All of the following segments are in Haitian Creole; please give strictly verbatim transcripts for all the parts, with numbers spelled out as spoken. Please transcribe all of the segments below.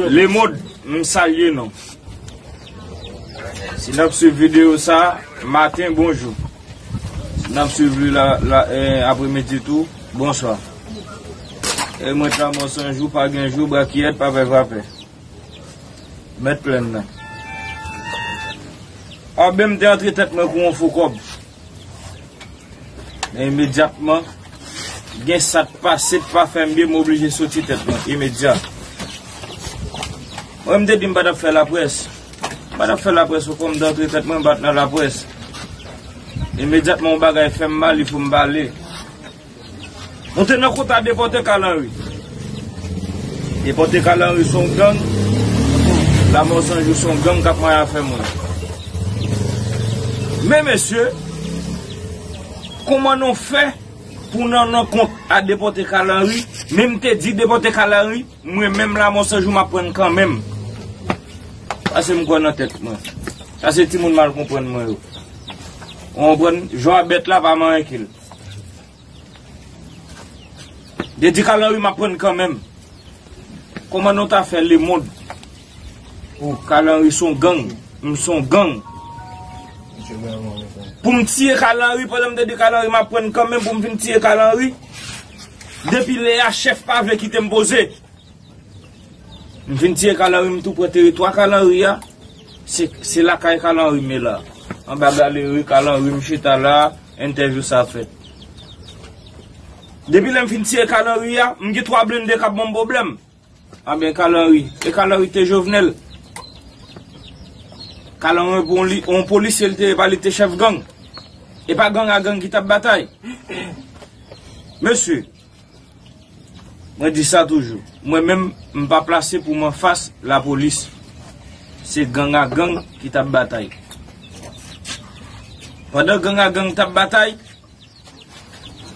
Lemonn, m salye nou. Si n ap swiv videyo sa, maten, bonjou. Si n ap swiv li la, la, eh, apremidi tou, bonswa. E mwen, Lanmò San Jou, pa gen jou, brakiyèt, pa pè, pa pè. Mèt plèn nan. Anben, m te antre tèt mwen kou yon fo kòb. Men imedyatman, gen sa t pase, t pa fè m byen, m oblije soti tèt mwen, imedya. Mwen, m te di m pa t ap fè laprès. M pa t ap fè laprès, ou konn m t antre tèt mwen, m pa t nan laprès. Imedyatman, yon bagay fè m mal, il fo m pale. Nou te nan kota depòte Kalanri. Depòte Kalanri se yon gang. Lanmò San Jou se yon gang k ap manyen afè moun. Men mesye, kòman nou fè pou nan, nan kont a depòte Kalanri? Men m te di depòte Kalanri, mwen menm Lanmò San Jou m ap pran kanmenm. Pase m kwè nan tèt mwen. Sa se timoun mal konprann mwen yo. Ou konprann? Jwa bèt la pa manyen ke l. Depòte Kalanri m ap pran kanmenm. Kòman nou ta fè lemonn? Pou Kalanri se yon gang, m se yon gang. Pou m tiye Kalanri, pandan m te di Kalanri m ap pran kanmenm, pou m vin tiye Kalanri. Depi lè a chèf pa vle kite m poze. M fin tiye Kalanri, m tou pran teritwa Kalanri a. Se, se lakay Kalanri m ye la. Anba galeri Kalanri, m chita la, entèvyou sa fèt. Depi lè m fin tiye Kalanri a, m gen twa blende k ap ban m pwoblèm. Anben Kalanri, e Kalanri te Jovenel. Kalanri pou yon li, yon polisye l te ye, pa li te chèf gang. E pa gang a gang ki t ap batay. Mesye, mwen di sa toujou. Mwen menm, m pa plase pou m anfas lapolis. Se gang a gang ki t ap batay. Pandan gang a gang t ap batay,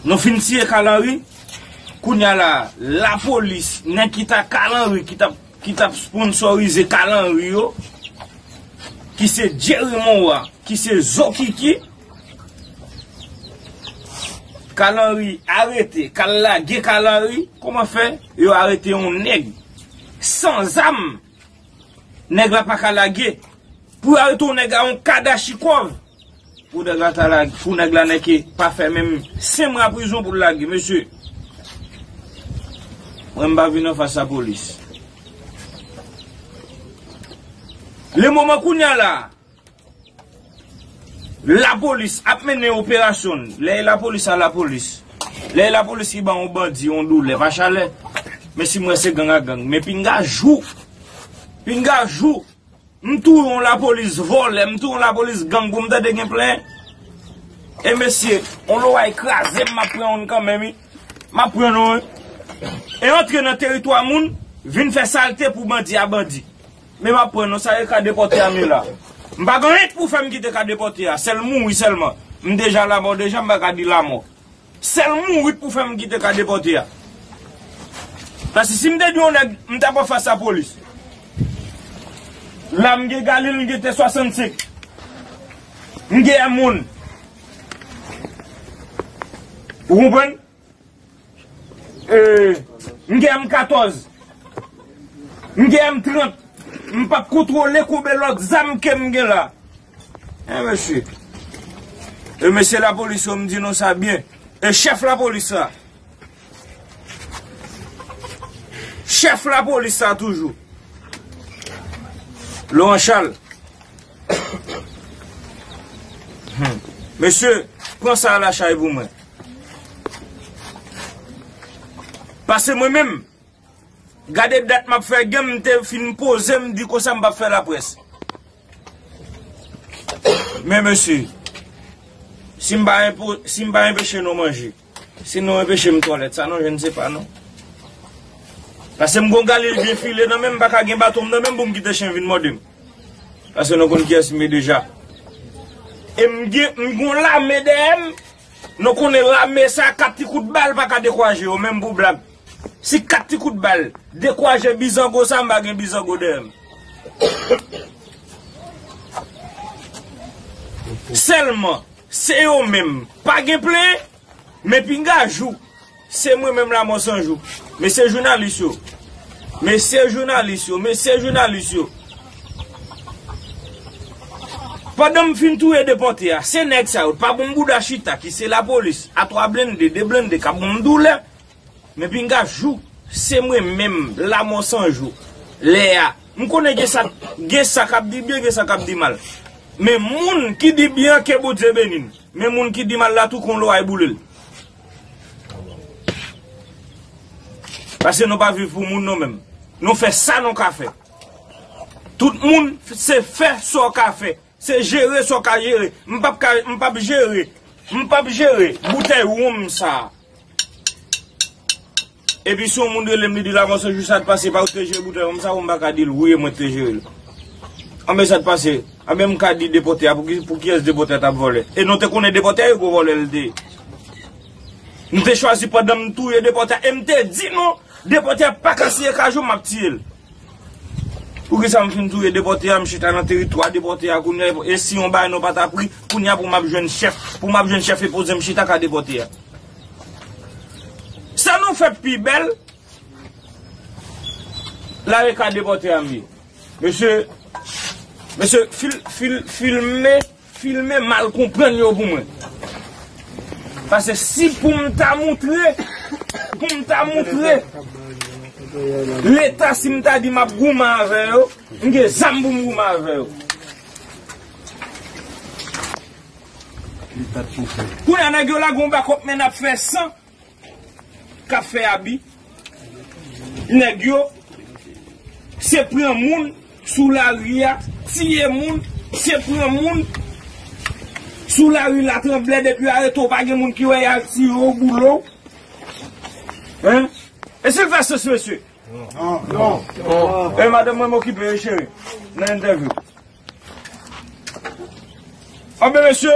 nou fin tiye Kalanri. Kounye a la, lapolis, nèg ki ta Kalanri, ki t ap, ki t ap sponsorize Kalanri yo, ki se Jerry Monwa, ki se Zokiki, Kalanri arete, k al lage Kalanri. Kòman fè yo arete yon nèg san zam? Nèg la pa ka lage. Pou yo arete yon nèg a yon kadachikòv. Pou nèg la ta lage, pou nèg la nèke pa fè menm senk mwa prizon pou l lage, mesye. Mwen, m pa vin anfas lapolis. Le moman kounye a la, lapolis ap mennen operasyon l. Lè e lapolis a lapolis. Lè e lapolis ki ban yon bandi yon doulè, pa chalè. Men si m wè se gang a gang. Men pinga jou. Pinga jou. M touye yon lapolis vòlè, m touye yon lapolis gang pou m tande gen plenyen. E mesye, yon loway kraze m, m ap pran youn kanmenm, wi. M ap pran nou, wi. E antre nan teritwa moun, vin fè salte pou bandi a bandi. Men m ap pran nou, sa e ka depòte a m ye la. M pa gen anyen pou fè m kite ka depòte a, sèl mouri sèlman. M deja lamò deja, m pa ka di lamò. Sèl mouri pou fè m kite ka depòte a. Paske si m te di yon nèg, m t ap anfas lapolis. La m gen Galil, m gen T swasannsenk. M gen M yon. Ou konprann? E, m gen M katòz. M gen M trant. M p ap kontwole konbyen lòt zam ke m gen la. E mesye. E mesye lapolis yo, m di nou sa byen. E chèf lapolis la. Chèf lapolis la toujou. Laurent Charles. Hmm. Mesye, pran sa a lachay pou mwen. Paske mwen menm, gade dat m ap fè gang, m te fin poze, m di konsa m p ap fè laprès. Men mesye, si m pa enpo-, si m pa enpeche nou manje, si nou enpeche m twalèt, sa non, je ne sais pas non. Paske m gon Galil byen file nan men m, m pa ka gen baton m nan men m pou m kite chen vin mòde m. Paske nou konn kiyès m ye deja. E m gen, m gon lame dèyè m. Nou konnen lame sa, kat ti kout bal pa ka dekouraje yo, menm pou blag. Si kat ti kout bal dekouraje bizango sa, m pa gen bizango dèyè m. Sèlman, se yo menm. Pa gen plenyen, men pinga jou. Se mwen menm Lamò San Jou. Men se jounalis yo. Mesye jounalis yo, mesye jounalis yo. Pandan m fin touye depòte a, se nèg sa yo pa bon bouda chita ki se lapolis, a twa blende, de blende k ap ban m doulè. Men pinga jou, se mwen menm, lamò san jou. Lè a, m konnen gen sa, gen sa k ap di byen, gen sa k ap di mal. Men moun ki di byen an, ke Bondye beni n. Men moun ki di mal la tou, kon lwa e boule l. Paske nou pa viv pou moun nou menm. Nou fè sa nou ka fè. Tout moun se fè sa w ka fè. Se jere sa w ka jere. M p ap ka, m p ap jere. M p ap jere boutèy wonm sa a. Epi si yon moun rele m, li di l avan se jou sa t pase, pa ou te jere boutèy wonm sa a, ou m pa ka di l wi, e mwen ki te jere l. Anben sa t pase. Anben m ka di depòte a, pou ki, pou kiyès depòte a t ap vòlè? E nou te konnen depòte a, e gwo vòlè l te ye. Nou te chwazi pandan m touye depòte a, e m te di nou, depòte a pa ka siye kajou, m ap tiye l. Poukisa m fin touye depòte a, m chita nan teritwa depòte a kounye a, e si yon bagay nou pa ta pri, kounye a pou m ap jwenn chèf, pou m ap jwenn chèf e poze m chita ka depòte a. Sa nou fè pi bèl, la e ka depòte a m ye. Mesye, mesye, fil, fil, filme, filme mal konprann yo pou mwen. Paske si pou m ta moutre, pou m ta moutre Leta, si m ta di m ap goumen avè yo, m gen zam pou m goumen avè yo. Kounye a, nèg yo lage yon bakòp, men n ap fè san k ap fè abi. Nèg yo, se pran moun sou lari a, tiye moun, se pran moun sou lari Latranblè, depi arete w, pa gen moun ki wè y al tiye w, boule w. Hein? E si l fè sans, mesye? Non. Non. E madanm mwen m okipe, wi, cheri, nan entèvyou. Anben, mesye,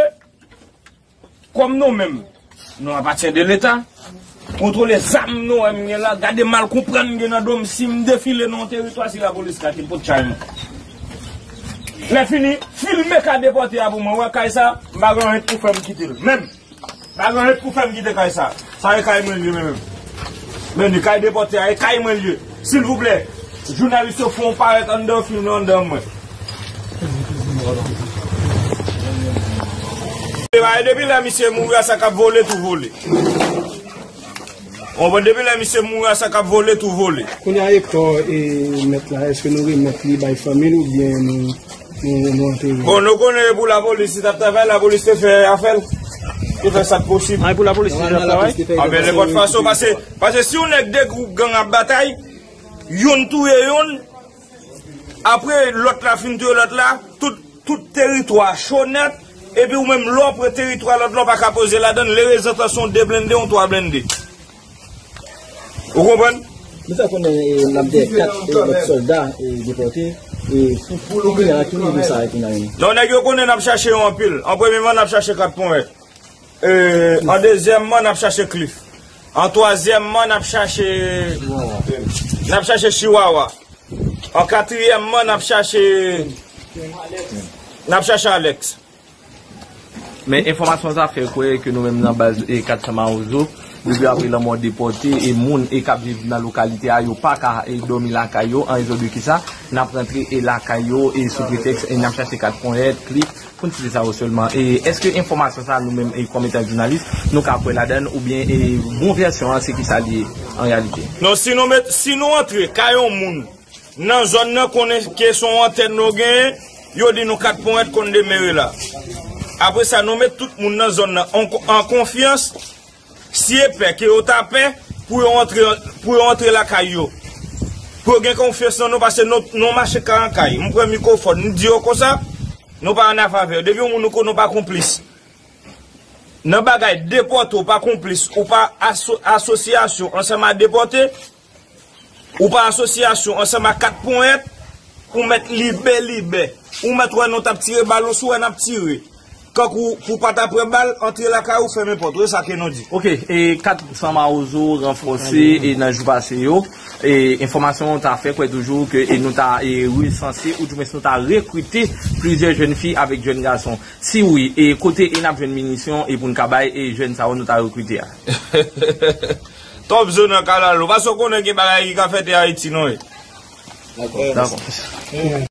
kòm nou menm, nou apatyen de Leta, kontwole zam nou wè m gen la, gade mal konprann m gen nan do m, si m defile nan yon teritwa, si lapolis ka kit pot chay mwen. Lè fini, filme ka depòte a pou mwen, wè kay sa, m pa gen anyen pou fè m kite l. Menm. Pa gen anyen pou fè m kite kay sa. Sa e kay mwen l ye menm. Men ni kay depòte a, e kay mwen l ye. Silvouplè, jounalis yo fè yon parèt anndan fim nan anndan mwen. E ba, e depi lè misye mouri a, sa k ap vole tou vole. Ou konprann, depi lè misye mouri a, sa k ap vole tou vole. Kounye a, Hector, e, mèt la, èske nou remèt li bay fanmi l oubyen nou, nou, nou antere l? Bon, nou konnen e pou lapolis li t ap travay, lapolis te fè afè l. Te fè sa k posib. A, e pou lapolis li t ap travay? Anben, nenpòt fason, paske, paske si yon nèg de gwoup gang ap batay, youn touye youn, apre lòt la fin touye lòt la, tout, tout teritwa cho nèt, epi ou menm lè w pran teritwa lòt la, w pa ka poze ladan l, lerezantan se yon de blende, yon twa blende. Ou konprann? Nou fè konnen, e, n ap dèyè kat, e, lòt sòlda, e, depòte, e, pou, pou kounye a, ki nivo sa a kounye a menm? Non, nèg yo konnen n ap chache yo anpil. An premyeman, n ap chache kat ponyèt. E, an dezyèmman, n ap chache Cliff. An twazyèmman, n ap chache, n ap chache Chihuahua. An katriyèmman, n ap chache, n ap chache Alex. Men enfòmasyon sa fè kwè ke nou menm nan baz, e, kat san Mawozo, depi apre lanmò depòte, e moun, e, k ap viv nan lokalite a, yo pa ka, e, dòmi lakay yo, an rezon de kisa, n ap rantre, e, lakay yo, e, sou pretèks, e, n ap chache kat ponyèt, Cliff, pou n site sa yo sèlman. E èske enfòmasyon sa a nou menm, e, kòm etan jounalis, nou ka kwè ladan l, oubyen, e, bon vèsyon an, se kisa li ye an reyalite? Non, si nou met, si nou antre kay yon moun, nan zòn nan konnen ke se yon antèn nou genyen, yo di nou kat ponyèt konn demere la. Apre sa, nou met tout moun nan zòn nan an, an konfyans, si e pè ke yo ta pè pou yo antre, pou yo antre lakay yo. Pou yo gen konfyans nan nou, paske nou, nou mache kay an kay. M pran mikwofòn, m di yo konsa, nou pa an afè avè yo. Depi yon moun nou konnen, nou pa konplis. Nan bagay depòte, ou pa konplis, ou pa aso-, asosyasyon ansanm a depòte, ou pa asosyasyon ansanm a kat ponyèt, ou mèt libè, libè. Ou mèt wè nou t ap tire bal, ou si w wè n ap tire. Kankou pou pa ta pran bal, antre lakay ou, fèmen pòt ou, e sa ke nou di. Ok, e kat san Mawozo ranfòse, e nan jou pase yo, e enfòmasyon ta fè kwè toujou ke, e nou ta, e resanse, oudimwens nou ta rekrite plizyè jèn fi avèk jèn gason. Si wi, e kote e n ap jwenn minisyon e pou n ka bay e jèn sa yo nou ta rekrite a? Top zone nan kalalou. Paske w konnen gen bagay ki ka fèt e Ayiti non e. Dakò. Dakò.